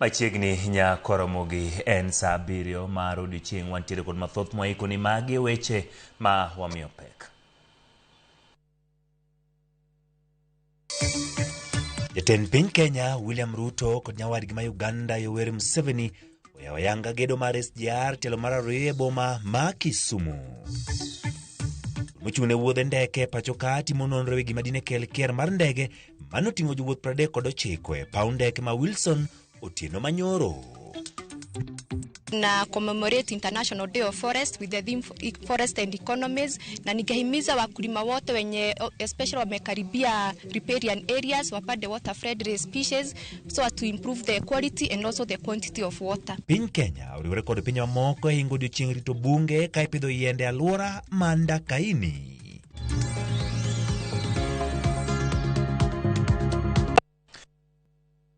Machiegni nyakoromogi en saa 7 mar odiochieng' wantiere kod mathoth mwaiko ni magi e weche ma wamiyo pek. Jatend piny Kenya William Ruto kod nyawadgi ma Uganda Yoweri Museveni oyawo ayanga gedo mar SGR tielo mar ariyo e boma ma Kisumu. Mochung' ne wuodhe ndeke pacho ka timo nonro e wi gima dine kel kier mar ndege manoting'o jowuoth 39 e paw ndeke ma Wilson otieno manyoro. Na commemorate International Day of Forest with the theme Forest and Economies, na ningehimiza wakulima wote wenye especially wamekaribia riparian areas wapande water friendly species so as to improve the quality and also the quantity of water. Piny Kenya oriwore kod pinje mamoko e hingo odiochieng' rito bunge ka ipidho yiende e alwora ma Ndakaini.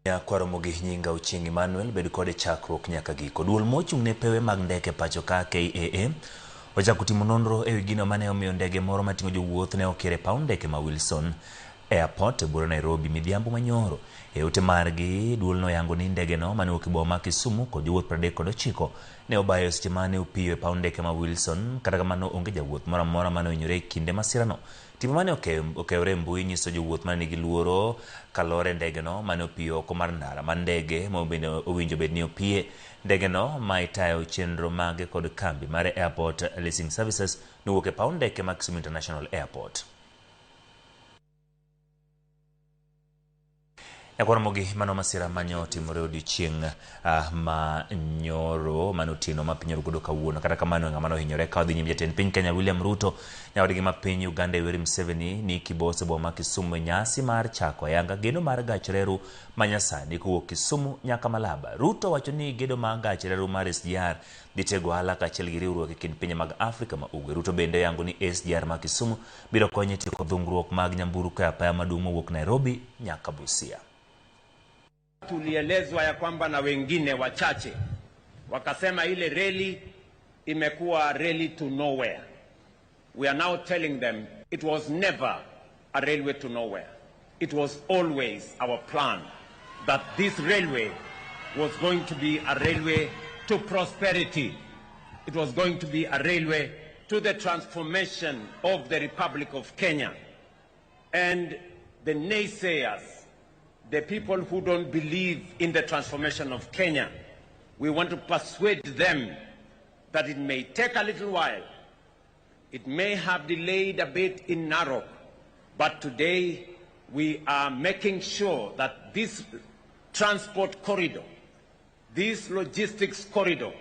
Nyakwaro gi nyinga Ochieng' Emmanuel bed kode chakruok nyaka giko. Duol mochung' ne pewe mag ndeke pacho ka KAA ochako timo nonro ewi gino mane omiyo ndege moro mating'o jowuoth ne okier e paw ndeke ma Wilson Airport e buore Nairobi midhiambo manyoro. E ote margi, duol no yango ni ndege no mane owuok e boma ma Kisumu kod jowuoth 39 ne obayo seche mane opiyo e paw ndeke ma Wilson. Kata kamano onge jawuoth moro amora mane ohinyore e kinde masirano. Tipo mane okewore e mbui nyiso jowuoth mane nigi luoro kalore ndege no mane opiyo oko mar ndara mar ndege ma bende owinjo bed ni opiye. Ndege no ma itayo chenro mage kod kambi mar Airport Leasing Services nowuok e paw ndeke ma Kisumu International Airport. Nyakwar mano masira mane otimore odiochieng' ma nyoro mane otieno ma piny orugodo kawuono. Kata kamano ng'ama nohinyore ka odhi nyime jatend piny Kenya William Ruto nyawadgi ma piny Uganda Yoweri Museveni ni Kibos e boma ma Kisumu e nyasi mar chako ayanga gedo mar gach reru manyasani kowuok Kisumu nyaka Malaba. Ruto wacho ni gedo mar gach reru mar SGR dhi tego ohala kaachiel gi riwruok e kind pinje mag Afrika ma Ugwe. Ruto bende oyango ni SGR ma Kisumu biro konyo e tieko dhungruok mag nyamburko e apaya maduong' mowuok Nairobi nyaka Busia. Tulielezwa ya kwamba na wengine wachache wakasema ile reli imekuwa reli to nowhere. We are now telling them it was never a railway to nowhere. It was always our plan that this railway was going to be a railway to prosperity. It was going to be a railway to the transformation of the Republic of Kenya. And the naysayers, the people who don't believe in the transformation of Kenya, we want to persuade them that it may take a little while. It may have delayed a bit in Narok, but today we are making sure that this transport corridor, this logistics corridor,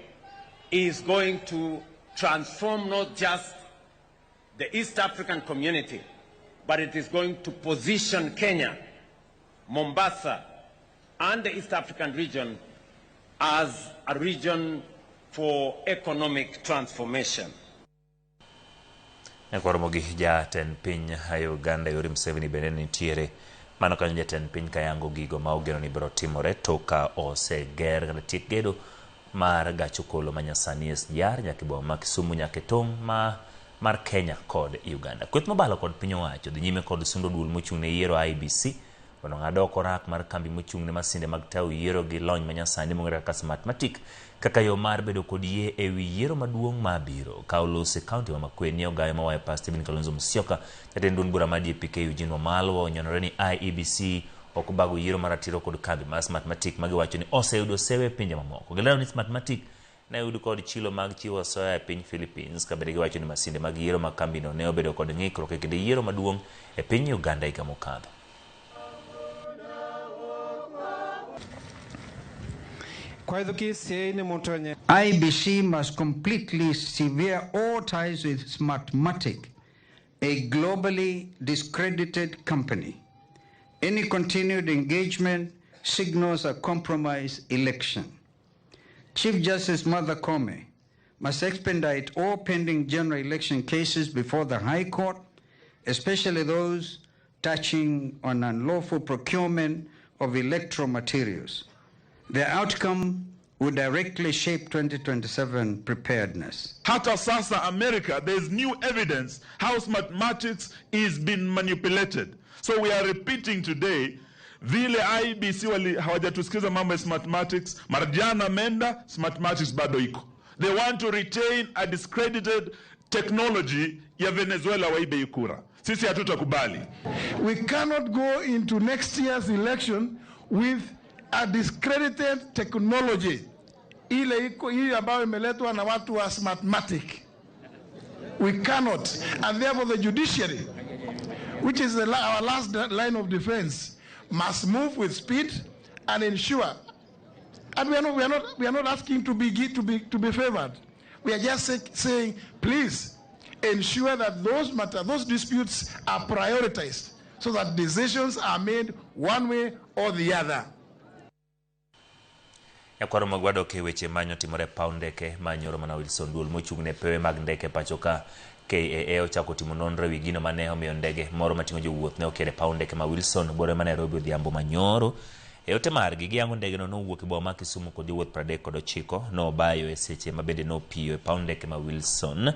is going to transform not just the East African community, but it is going to position Kenya, Mombasa, and the East African region as a region for economic transformation. Nyakwar gi jatend piny Uganda Yoweri Museveni bende nitiere mano kanyo jatend piny kayango gigo ma ogeno ni biro timore tok ka oseger kata tiek gedo mar gach okolo manyasani SGR nyaka e boma ma Kisumu nyaka e tong' ma mar Kenya kod Uganda. Kweth mobalo kod piny owacho dhi nyime kod sundo duol mochung' ne yiero IEBC mondo ong'ad oko rak mar kambi mochung' ne masinde mag tayo yiero gi lony manyasani mong'ere kaka Smartmatic kaka yo mar bedo kod yie ewi yiero maduong' mabiro. Ka oloso e kaunti ma Makueni ogayo mawayo pa Stephen Kalonzo Musyoka, jatend duond bura mar DAP-K Eugene Wamalwa onyenore ni IEBC ok obago yiero maratiro kod kambi mar Smartmatic ma giwacho ni oseyudo sewe e pinje mamoko. Gilero ni Smartmatic ne oyud kod chilo mag chiwo asoya e piny Philippines ka bende giwacho ni masinde mag yiero mag kambino ne obedo kod ng'ikruok e kinde yiero maduong' e piny Uganda higa mokadho. IEBC must completely sever all ties with Smartmatic, a globally discredited company. Any continued engagement signals a compromised election. Chief Justice Martha Koome must expedite all pending general election cases before the High Court, especially those touching on unlawful procurement of electoral materials. The outcome will directly shape 2027 preparedness. Hata sasa America, there's new evidence how Smartmatics is being manipulated. So we are repeating today, Vile IEBC hawajatusikiza mambo ya Smartmatics, Marjan ameenda, Smartmatics bado iko. They want to retain a discredited technology ya Venezuela waibe kura. Sisi hatutakubali. We cannot go into next year's election with a discredited technology. Ile iko hii ambayo imeletwa na watu wa Smartmatic. We cannot. And therefore the judiciary, which is our last line of defense, must move with speed and ensure. And we are not asking to be favored. We are just saying, please ensure that those disputes are prioritized so that decisions are made one way or the other. Nyakwaro magwadok e weche manyo timore e paw ndeke ma nyoro mana Wilson. Duol mochung' ne pewe mag ndeke pacho ka KAA ochako timo nonro ewi gino mane omiyo ndege moro mating'o jowuoth ne okier e paw ndeke ma Wilson buore ma Nairobi odhiambo manyoro. E ote margi giyango ndegeno nowuok e boma ma Kisumu kod jowuoth 39 nobayo e seche ma bende nopiyo e paw ndeke ma Wilson.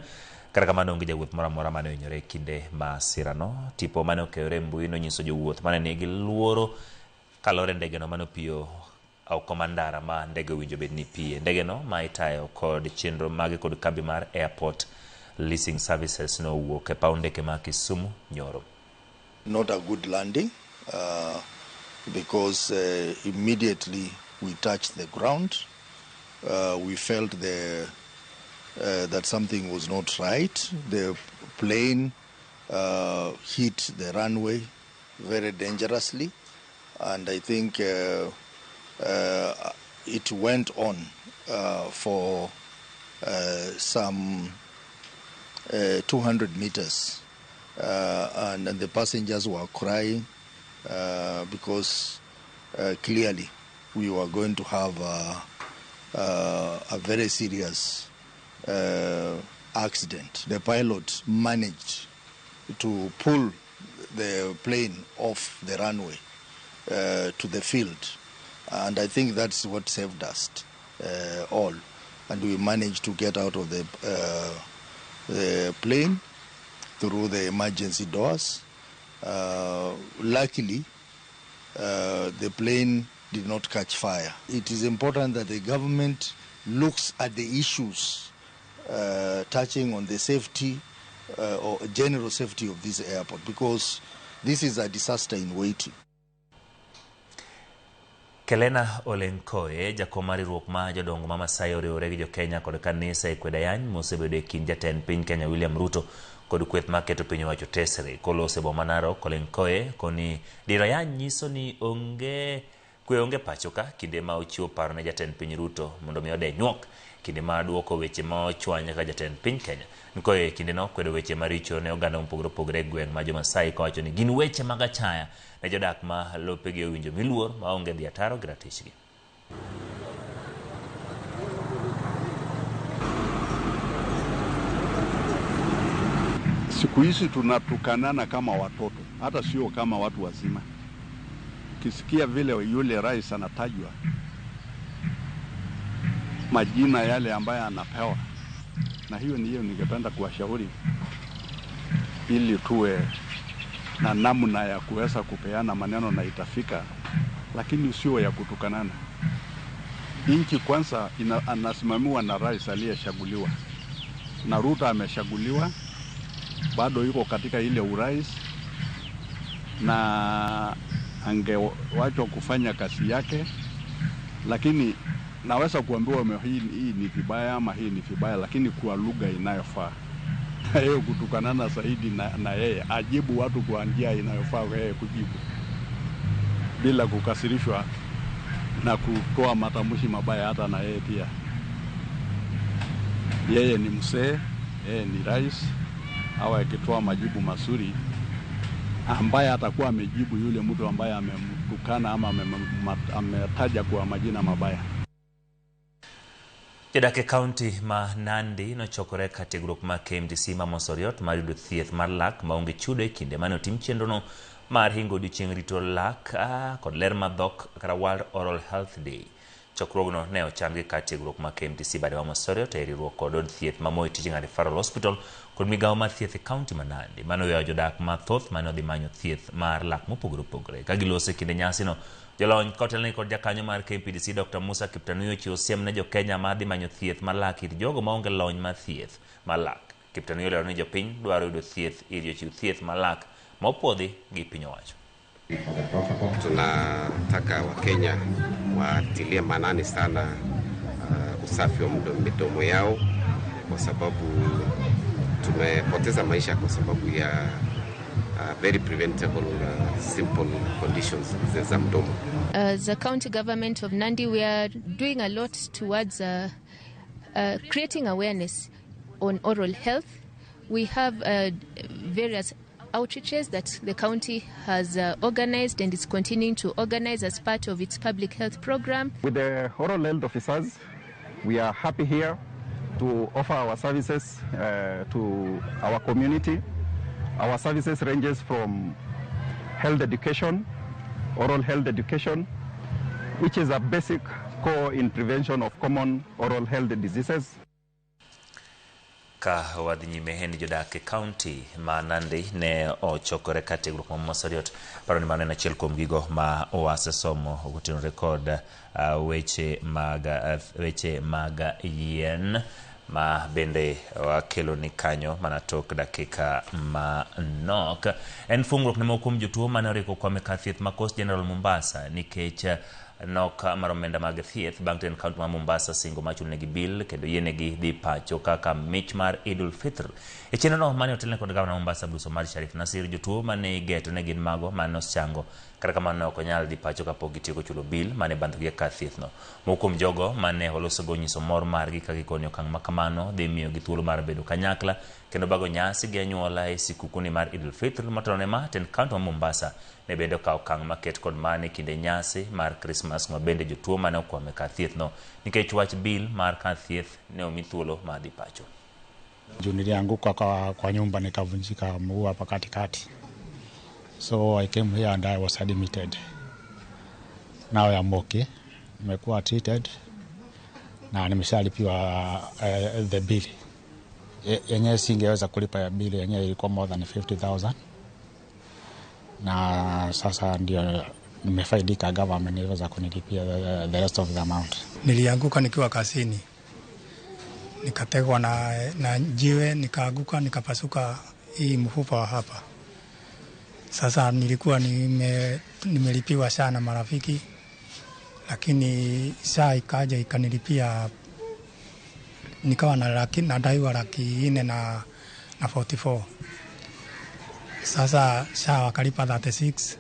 Kata kamano, onge jawuoth moro amora mane ohinyore e kinde masirano. Tipo mane okeyore e mbui nonyiso jowuoth mane nigi luoro kalore ndegeno mane opiyo oko mar ndara ma ndege owinjo bed ni piye. Ndegeno ma itayo kod chenro mage kod kambi mar Airport Leasing Services nowuok e paw ndeke ma Kisumu nyoro. Not a good landing because immediately we touched the ground, we felt that something was not right. The plane hit the runway very dangerously, and I think it went on for some 200 meters, and the passengers were crying because clearly we were going to have a very serious accident. The pilot managed to pull the plane off the runway to the field, and I think that's what saved us all. And we managed to get out of the plane through the emergency doors. Luckily, the plane did not catch fire. It is important that the government looks at the issues touching on the safety or general safety of this airport, because this is a disaster in waiting. Kelena Olenkoe, jakom mar riwruok ma jodongo ma Masai, oriwore gi jokenya kod kanisa e kwedo ayany mosebedo e kind jatend piny Kenya William Ruto kod kweth maketo piny owacho tesre. Koloso e boma Narok, Olenkoe koni diro ayany nyiso ni onge kwe onge pacho ka kinde ma ochiwo paro ne jatend piny Ruto mondo mi ode nyuok kinde ma duoko weche ma ochwany kaka jatend piny Kenya. Nkoe e kindeno kwedo weche maricho ne oganda mopogore opogore e gweng' ma jo-Masai kowacho ni gin weche mag achaya ne jodak ma lopegi owinjo miluor maonge dhi ataro gi ratichgi. Siku hizi tunatukanana kama watoto, hata sio kama watu wazima. Ukisikia vile yule rais anatajwa, majina yale ambayo anapewa, na hiyo ndiyo ningependa kuwashauri ili tuwe na namna ya kuweza kupeana maneno na itafika, lakini sio ya kutukanana. Nchi kwanza anasimamiwa na rais aliyechaguliwa, na Ruto amechaguliwa, bado yuko katika ile urais, na angewachwa kufanya kazi yake, lakini naweza kuambiwa hii ni vibaya ama hii ni vibaya, lakini kwa lugha inayofaa. Yeye kutukanana zaidi na yeye ajibu watu kwa njia inayofaa yeye kujibu bila kukasirishwa na kutoa matamshi mabaya hata na yeye pia. Yeye ni mzee, yeye ni rais, au akitoa majibu mazuri ambaye atakuwa amejibu yule mtu ambaye amemtukana ama ametaja kwa majina mabaya. Jodak e kaunti ma Nandi nochokore ka tiegruok ma KMTC ma Mosoriot mar yudo thieth mar lak maonge chudo e kinde mane otim chenrono mar hingo odiochieng' rito lak kod ler mar dhok kata World Oral Health Day. Chokruogno ne ochan gi kar tiegruok ma KMTC bade ma Mosoriot e riwruok kod od thieth ma Moi Teaching and Referral Hospital kod migawo mar thieth e kaunti ma Nandi. Mano oyawo jodak mathoth mane odhi manyo thieth mar lak mopogore opogore. Ka giloso e kinde nyasino, jolony kotelnegi kod jakanyo mar KMPDC Dr. Musa Kiptanui ochiwo siem ne jokenya madhi manyo thieth mar lak ir jogo maonge lony mar thieth mar lak. Kiptanui olero ni jopiny dwaro yudo thieth ir jochiw thieth mar lak ma opuodhi gi piny owacho. Tunataka Wakenya watilie maanani sana usafi wa midomo yao, kwa sababu tumepoteza maisha kwa sababu ya very preventable simple conditions za mdomo. As a county government of Nandi, we are doing a lot towards creating awareness on oral health. We have various outreaches that the county has organized and is continuing to organize as part of its public health program. With the oral health officers, we are happy here to offer our services to our community. Our services ranges from health education, oral health education, which is a basic core in prevention of common oral health diseases. Ka wadhi nyime en jodak e kaunti ma Nandi ne ochokore ka tiegruok ma Mosoriot. Paro ni mano en achiel kuom gigo ma wasesomo kotenore kod weche mag yien ma bende wakelo ni kanyo mana tok dakika manok. En fungruok ne moko kuom jotuo mane oriko kwame kar thieth ma Coast General Mombasa nikech nok mar omenda mag thieth bang' tend kaunti ma Mombasa singo mar chulonegi bil kendo yienegi dhi pacho kaka mich mar Idul Fitr. E chenrono mane otelne kod gavana Mombasa Abdulswamad Sharif Nasir, jotuo mane igeto ne gin mago mane osechango, kata kamano ne ok onyal dhi pacho kapok gitieko chulo bil mane bandhogi e kar thieth no. Moko kuom jogo mane olosogo onyiso mor margi ka gikoni okang' ma kamano dhi miyogi thuolo mar bedo kanyakla kendo bago nyasi gi anyuola e sikukuni mar Idul Fitr. Motelo ma tend kaunti ma Mombasa ne bende okawo okang' maket kod mane kinde nyasi mar Christmas ma bende jotuo mane okwame kar thieth no nikech wach bil mar kar thieth ne omi thuolo mar dhi pacho. Juu nilianguka kwa nyumba nikavunjika mguu hapa katikati. So I came here and I was admitted. Now I am okay. Nimekuwa treated na nimeshalipiwa the bill. Yenyewe singeweza kulipa ya bill yenyewe ilikuwa more than 50,000. Na sasa ndio nimefaidika, government iliweza kunilipia the rest of the amount. Nilianguka nikiwa kazini. Nikategwa na jiwe, nikaanguka, nikapasuka hii mfupa wa hapa. Sasa nilikuwa nimelipiwa sana marafiki, lakini saa ikaja ikanilipia, nikawa nadaiwa 400,000 na 44. Sasa saa wakalipa 36,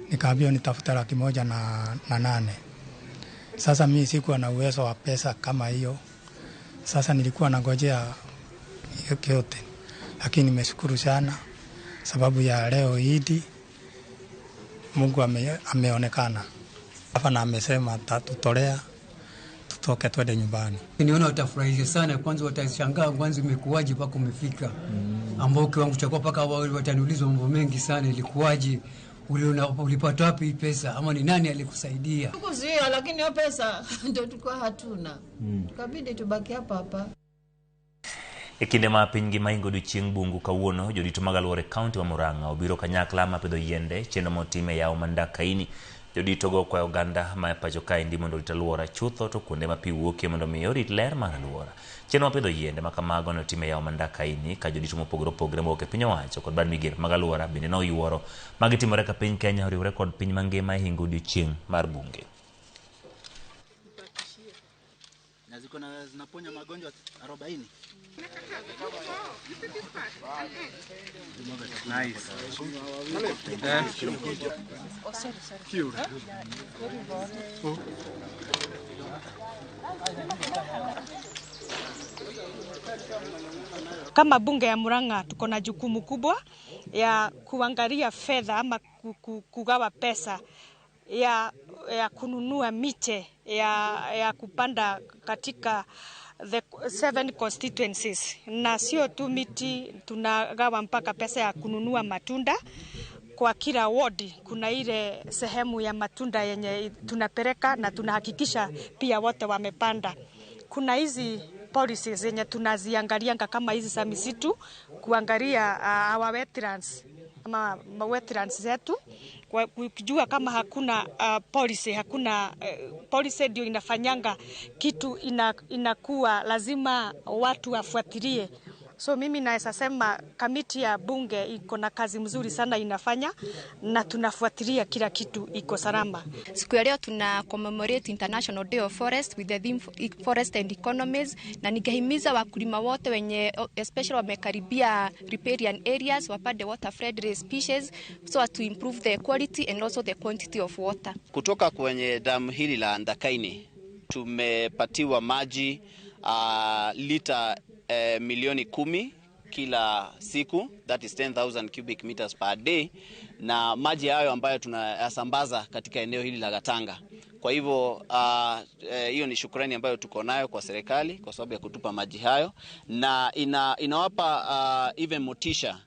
nikaambiwa nitafute 108,000. Sasa mimi sikuwa na uwezo wa pesa kama hiyo. Sasa nilikuwa nangojea yote, lakini nimeshukuru sana sababu ya leo Idi, Mungu ameonekana hapa na amesema atatutolea tutoke twende nyumbani. Niona watafurahisha sana, kwanza watashangaa kwanza imekuwaje mpaka umefika. Ambao kiwango cha mpaka wataniuliza mambo mengi sana, ilikuwaje, ulipata wapi pesa ama ni nani alikusaidia? Tukuzuia, lakini hiyo pesa ndio tulikuwa hatuna. Tukabidi tubaki hapa hapa. E kinde ma piny ngima ingo odiochieng' bungu kawuono, jorito mag alwora e kaunti ma Murang'a obiro kanyakla ma pidho yiende, chenro motim e yawo ma Ndakaini. Joditogo okwayo oganda ma pacho kaendi mondo orit alwora chutho to kuonde ma pi wuokie mondo mi orit ler mar alwora. Chenro mar pidho yiende ma kamago ne otim e yawo ma Ndakaini ka jodito mopogore opogore mowuok e piny owacho kod bad migepe mag alwora bende ne oyuoro. Magi timore ka piny Kenya oriwore kod piny mangima e hingo odiochieng' mar bunge. Na ziko na zinaponya magonjwa 40. Nice. Kama bunge ya Murang'a tuko na jukumu kubwa ya kuangalia fedha ama kugawa pesa ya kununua miche ya kupanda katika the 7 constituencies. Na sio tu miti, tunagawa mpaka pesa ya kununua matunda Kwa kila ward kuna ile sehemu ya matunda yenye tunapeleka na tunahakikisha pia wote wamepanda. Kuna hizi policies zenye tunaziangalianga kama hizi za misitu, kuangalia our wetlands ama wetlands zetu, kujua kama hakuna policy, hakuna policy ndio inafanyanga kitu inakuwa lazima watu wafuatilie. So mimi naweza sema kamiti ya bunge iko na kazi mzuri sana inafanya, na tunafuatilia kila kitu iko salama. Siku ya leo tuna commemorate International Day of Forest with the theme Forest and Economies, na ningehimiza wakulima wote wenye especially wamekaribia riparian areas wapande water friendly species so as to improve the quality and also the quantity of water. Kutoka kwenye damu hili la Ndakaini tumepatiwa maji lita milioni 10 kila siku, that is 10,000 cubic meters per day, na maji hayo ambayo tunayasambaza katika eneo hili la Gatanga. Kwa hivyo hiyo ni shukrani ambayo tuko nayo kwa serikali kwa sababu ya kutupa maji hayo, na inawapa even motisha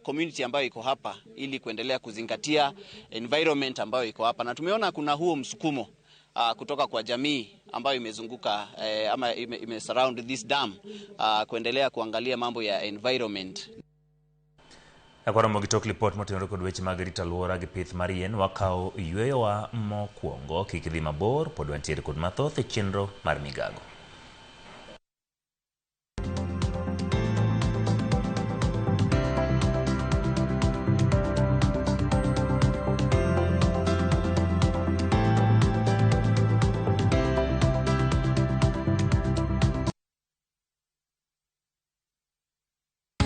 community ambayo iko hapa ili kuendelea kuzingatia environment ambayo iko hapa, na tumeona kuna huo msukumo kutoka kwa jamii ambayo imezunguka ama ime surround this dam, kuendelea kuangalia mambo ya environment. Akwaromo gi tok lipot motenore kod weche mag rito alwora gi pith mar yien, wakawo yweyowa mokwongo. Kik idhi mabor, pod wantiere kod mathoth e chenro mar migago.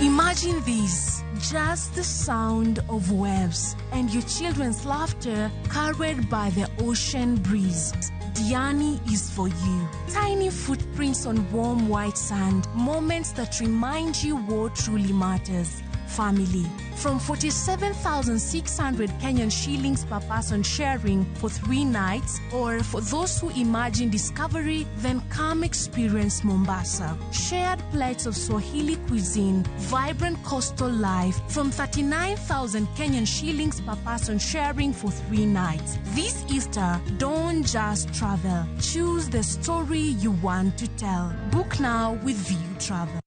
Imagine this, just the sound of waves and your children's laughter carried by the ocean breeze. Diani is for you. Tiny footprints on warm white sand, moments that remind you what truly matters. Family. From 47,600 Kenyan shillings per person sharing for 3 nights, or for those who imagine discovery, then come experience Mombasa. Shared plates of Swahili cuisine, vibrant coastal life, from 39,000 Kenyan shillings per person sharing for 3 nights. This Easter, don't just travel. Choose the story you want to tell. Book now with View Travel.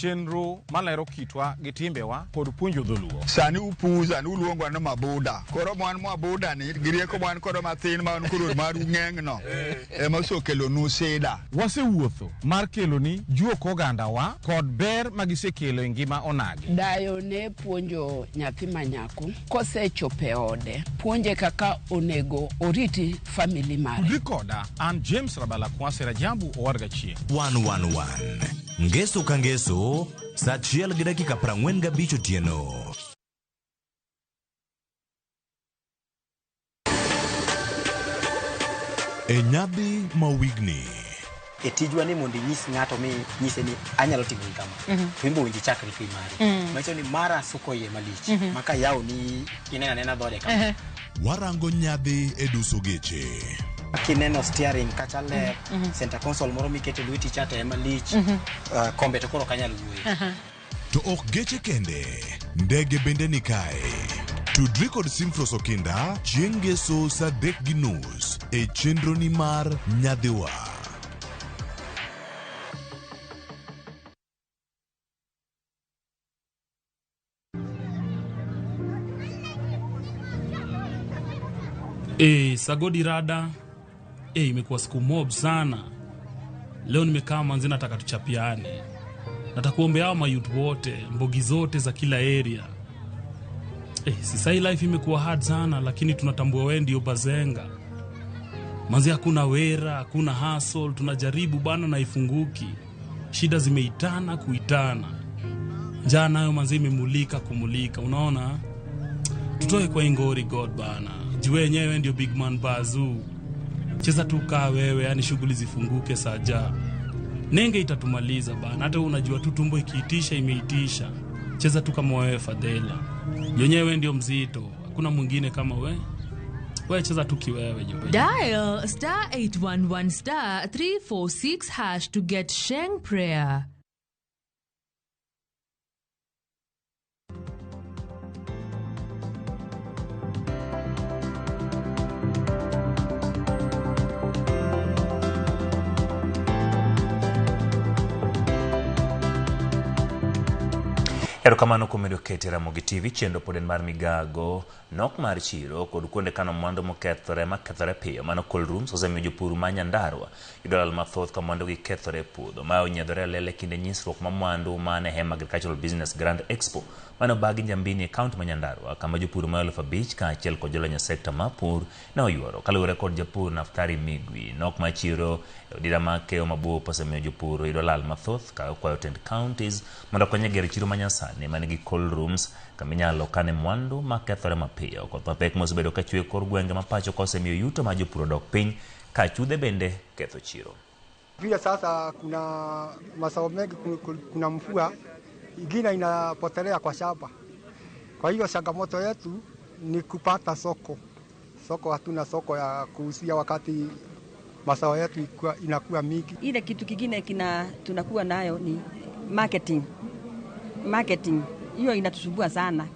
Chenro malero kitwa gi timbewa kod puonjo dholuo. Sani upuza ni uluongo ni mabuda. Koro mwan mabuda ni gi rieko mwan kodo mathin ma koro maru ng'eng'no ema osekelonu sida. Wasewuotho mar keloni juok ogandawa kod ber magisekelo e ngima onagi. Dayo ne puonjo nyathi manyako kosechopo e ode, puonje kaka onego oriti family mare. Tudri koda an James Rabala Kwase Rajabu Owarga Chieng'. 111 Ngeso ka ngeso saa 1:45 otieno. E nyadhi ma wigni. E tijwa ni mondo inyis ng'ato mi nyise ni anyalo timo kama. To in be winji chakri fi mari. Manyiso ni mara suko iye malich. Maka yawo ni ineno anena dhode kama. Warango nyadhi e duso geche. Kineno steering kacha ler, center console moro mikete lweti cha to ema lich, kombe to koro ok anyal wuoyo. To ok geche kende, ndege bende ni kae. Tudri kod Simfros Okinda chieng' ngeso saa 3:30 e chenroni mar Nyadhiwa. Sagodi rada. Imekuwa siku mob sana. Leo nimekaa manzi nataka tuchapiane. Nataka kuombea hao mayouth wote, mbogi zote za kila area. Sasa life imekuwa hard sana, lakini tunatambua wewe ndio bazenga. Manzi hakuna wera, hakuna hustle, tunajaribu bana na ifunguki. Shida zimeitana kuitana. Njaa nayo manzi imemulika kumulika, unaona? Tutoe kwa ingori God bana. Juu wenyewe ndio big man bazoo. Cheza tu kaa wewe, yani shughuli zifunguke saja. Nenge itatumaliza bana. Hata unajua tu tumbo ikiitisha imeitisha. Cheza tu kama wewe Fadhela. Yenyewe ndio mzito, hakuna mwingine kama we. Wewe cheza tu kiwewe jo. Dial star 811 star 346 hash to get Sheng Prayer. Erokamano kuom medo kete Ramogi TV chenro pod en mar migago nok mar chiro kod kuonde kano mwandu mokethore makethore piyo mano cold rooms osemiyo jopur ma Nyandarua yudo lal mathoth ka mwandu gi kethore e puodho. Ma onyiedhore e lela e kinde nyisruok ma mwandu man e Hema Agricultural Business Grand Expo mane obagi Njambini e kaunti ma Nyandarua kama jopur ma 5,000 kaachiel kod jolony e sekta mar pur ne oyuoro. Kaluwore kod japur Naftali Migwi, nok mar chiro e odira mar keyo mabup osemiyo jopur yudo lal mathoth ka okwayo tend counties mondo okony e gero chiro manyasani manigi cold rooms kama inyalo kane mwandu makethore mapiyo. Koth mapek mosebedo ka chwe e kor gwenge ma pacho ka osemiyo yuto mar jopur odok piny ka achudhe bende ketho chiro. Vile sasa kuna mazao mengi, kuna mvua ingine inapotelea kwa shamba. Kwa hiyo changamoto yetu ni kupata soko. Soko hatuna soko ya kuuzia wakati mazao yetu inakuwa mingi. Ile kitu kingine tunakuwa nayo ni marketing. Marketing hiyo inatusumbua sana.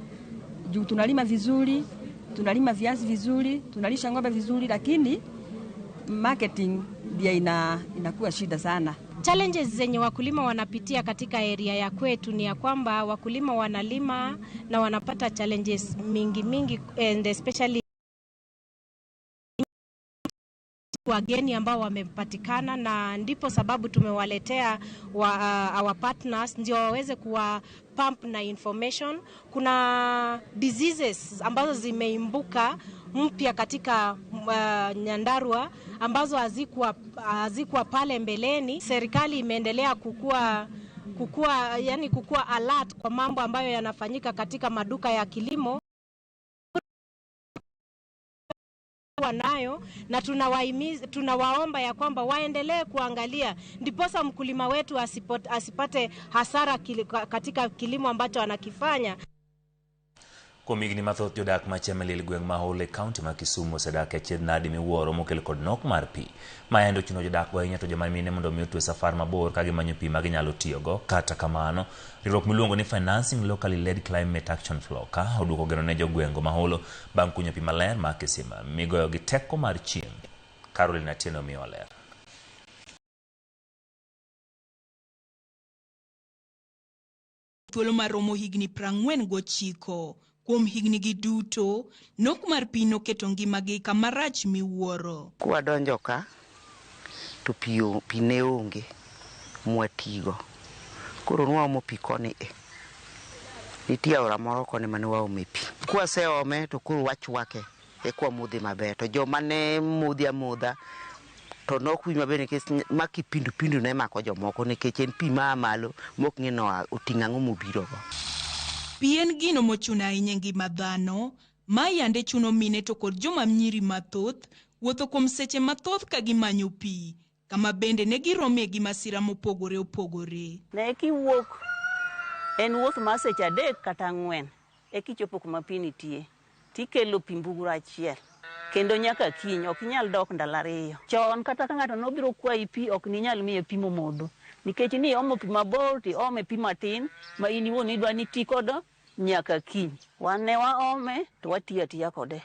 Juu tunalima vizuri, tunalima viazi vizuri, tunalisha ng'ombe vizuri, lakini marketing ndio inakuwa shida sana. Challenges zenye wakulima wanapitia katika area ya kwetu ni ya kwamba wakulima wanalima na wanapata challenges mingi mingi, and especially wageni ambao wamepatikana, na ndipo sababu tumewaletea our partners ndio waweze kuwa pump na information. Kuna diseases ambazo zimeimbuka mpya katika Nyandarua ambazo hazikuwa pale mbeleni. Serikali imeendelea kukua alert kwa mambo ambayo yanafanyika katika maduka ya kilimo nayo, na tunawaomba ya kwamba waendelee kuangalia ndiposa mkulima wetu asipate hasara katika kilimo ambacho anakifanya. Kuom higni mathoth jodak ma Chemelil gweng' ma Holo e kaunti ma Kisumu osedak e achiedh nadi miwuoro mokel kod nok mar pi. Ma endo chuno jodak go ahinya to joma mine mondo mi otwe safar mabor ka gimanyo pi ma ginyalo tiyogo. Kata kamano, riwruok miluongo ni Financing Locally Led Climate Action FLOCA oduoko geno ne jogweng'go ma Holo bang' kunyo pi maler mar kisima migoyo gi teko mar chieng'. Caroline Atieno miyo ler. Thuolo maromo higni 49. Kuom higni gi duto, nok mar pi noketo ngimagi kama rach miwuoro. Kwadonjo ka, to pi ne onge mwatigo. Koro nwaomo pi koni e. Nitie aora moro koni mane waome pi. Kwaseome to koro wachwake e kwamodhe maber. To joma ne modhi amodha to nok winj maber nikech ma kipindupindu ne mako jomoko nikech en pi maa malo mok ng'e no oting'o ang'o mobirogo. Pi en gino mochuno ahinya e ngima dhano, ma yande chuno mine to kod joma nyiri mathoth wuotho kuom seche mathoth ka gimanyo pi, kama bende ne girome gi masira mopogore opogore. Ne kiwuok en wuoth mar seche 3 kata 4 e kichopo kuma pi nitie, tikelo pi mbugru achiel kendo nyaka kiny ok inyal dok ndalo 2. Chon kata ka ng'ato nobiro kwayi pi ok ninyal miye pi momodho nikech ni omo pi mabor ti ome pi matin ma in iwuon idwa ni ti kodo nyaka kiny. Wan ne waome to watiyo atiya kode,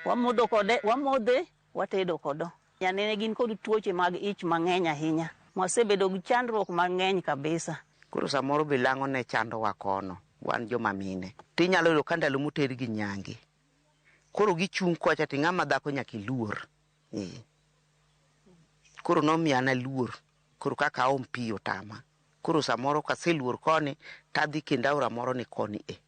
wamodho kode, wamodhe, watedo kodo. Nyanene gin kod tuoche mag ich mang'eny ahinya, wasebedo gi chandruok mang'eny kabisa. Koro samoro be lang'o ne chandowa kono wan joma mine. Tinyalo yudo ka ndalo moter gi nyange, koro gichung' kocha to ng'ama dhako nyaka iluor. Koro nomiya naluor, koro kaka aom pi otama. Koro samoro kaseluor koni tadhi kendo aora moro ni koni e,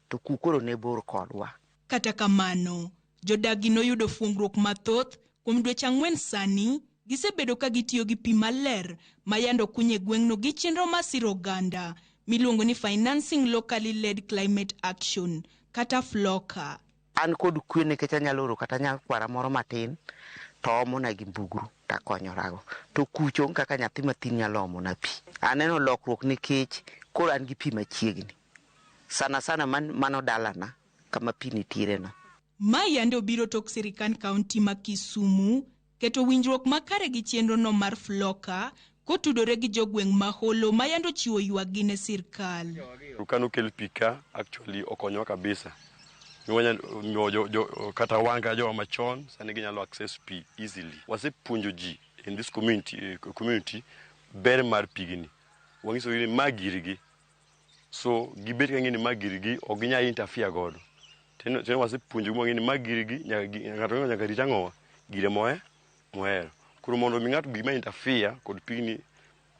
to ku koro ne bor kodwa. Kata kamano, jodak gi noyudo fuongruok mathoth kuom dweche 4 sani. Gisebedo ka gitiyo gi pi maler ma yande okuny e gweng'no gi chenro mar siro oganda miluongo ni Financing Locally Led Climate Action kata FLOCA. An kod kwe nikech anyalo oro kata nyakwara moro matin to omona gi mbugru takonyorago. To kucho onge kaka nyathi mathin nyalo omona pi. Aneno lokruok nikech koro an gi pi machiegni. Sana sana mano dalana kama pi nitiere no. Ma yande obiro tok sirikand kaunti ma Kisumu keto winjruok makare gi chenro no mar Floka kotudore gi jogweng' ma Holo ma yande ochiwo ywakgi ne sirkal. Kano kel pi ka actually okonyowa kabisa. Kata wan ka jowa machon sani ginyalo access pi easily. Wasepuonjo ji in this community ber mar pigni. Wang'isogi ni ma girgi. So gibet ka ng'e ni ma girgi ok ginyal interfere godo. Teno wasepuonjogi mwang'e ni ma girgi ng'ato nyaka rit ang'owa gire mohero. Koro mondo mi ng'ato gima interfere kod pigni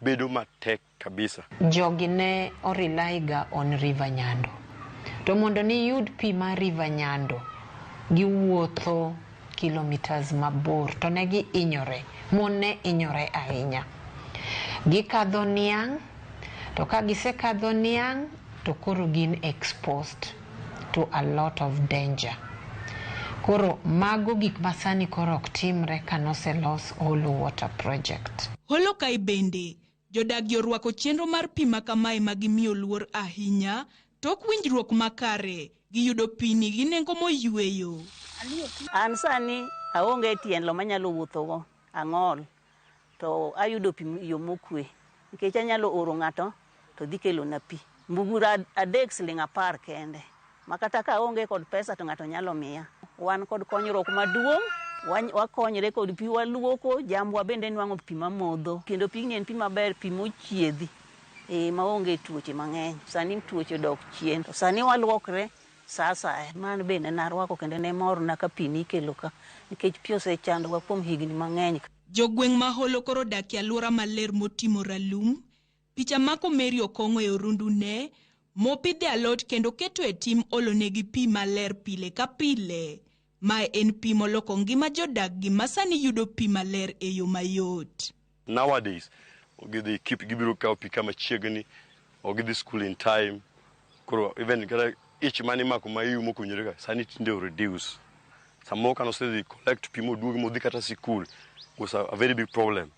bedo matek kabisa. Jogi ne o-rely ga on River Nyando. To mondo niyud pi mar River Nyando, giwuotho kilometers mabor to ne gihinyore. Mon ne hinyore ahinya. Gikadho niang', to ka gisekadho niang' to koro gin exposed to a lot of danger. Koro mago gik masani koro ok timre kanoselos Holo Water Project. Holo kae bende, jodag gi orwako chenro mar pi ma kamae ma gimiyo luor ahinya tok winjruok makare giyudo pi ni gi nengo moyweyo. An sani aonge tielo manyalo wuothogo, ang'ol to ayudo pi yo mokwe nikech anyalo oro ng'ato to dhi kelona pi. Mbugura 3 siling 10 kende ma kata ka aonge kod pesa to ng'ato nyalo miya. Wan kod konyruok maduong', wakonyre kod pi waluoko, jambwa bende nwang'o pi mamodho kendo pigni en pi maber, pi mochiedhi maonge tuoche mang'eny. Sani tuoche odok chien, to sani waluokre sa asaya. Mano bende narwako kendo ne morna ka pi nikelo ka nikech pi osechandowa kuom higni mang'eny. Jogweng' ma Holo koro odak e alwora maler motimo ralum. Picha mako Mary Okong'o e orundu ne mopidhe alot kendo keto e tim olonegi pi maler pile ka pile. Mae en pi moloko ngima jodak gi masani yudo pi maler e yo mayot. Nowadays, gidhi keep gibiro kawo pi kama chiegni, or gidhi school in time. Koro even kata ich mane imako ma iu mokowinjore ka sani tinde o reduce. Samoro kane osedhi collect pi moduogi modhi kata sikul was a very big problem.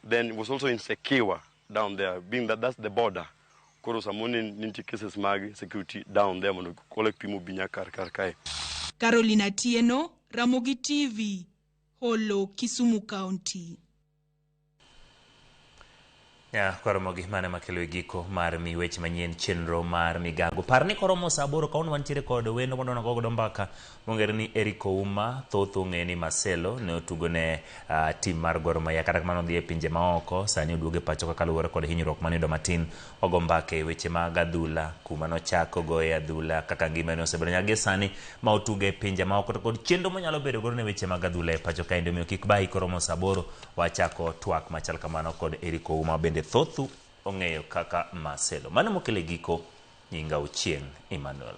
Then it was also insecure down there, being that that's the border. Koro samoro ne nitie cases mag security down there mondo collect pi mobi nyaka kar kae. Caroline Atieno, Ramogi TV, Holo, Kisumu County. Ya, koromo gi mane makelo e giko mar mi weche manyien chenro mar migago. Par ni koromo saa 8 kawuono wantiere kod wendo mondo wago godo mbaka mong'ere ni Eric Ouma, thoth ong'eye ni Marcelo, ne otugo ne tim mar Gor Mahia, kata kamano odhi e pinje maoko, sani oduogo e pacho kaka luwore kod hinyruok mane oyudo matin. Wago mbaka e weche mag adhula, kuma nochako goye adhula, kaka ngimane osebedo nyaka gi sani ma otugo e pinje maoko, to kod chenro monyalo bedo godo ne weche mag adhula e pacho kaendi. Omiyo kik bayi, koromo saa 8 wachako twak machal kamano kod Eric Ouma, bende thothu ong'eyo kaka Marcelo. Mano mokelo e giko, nyinga Ochieng' Emmanuel.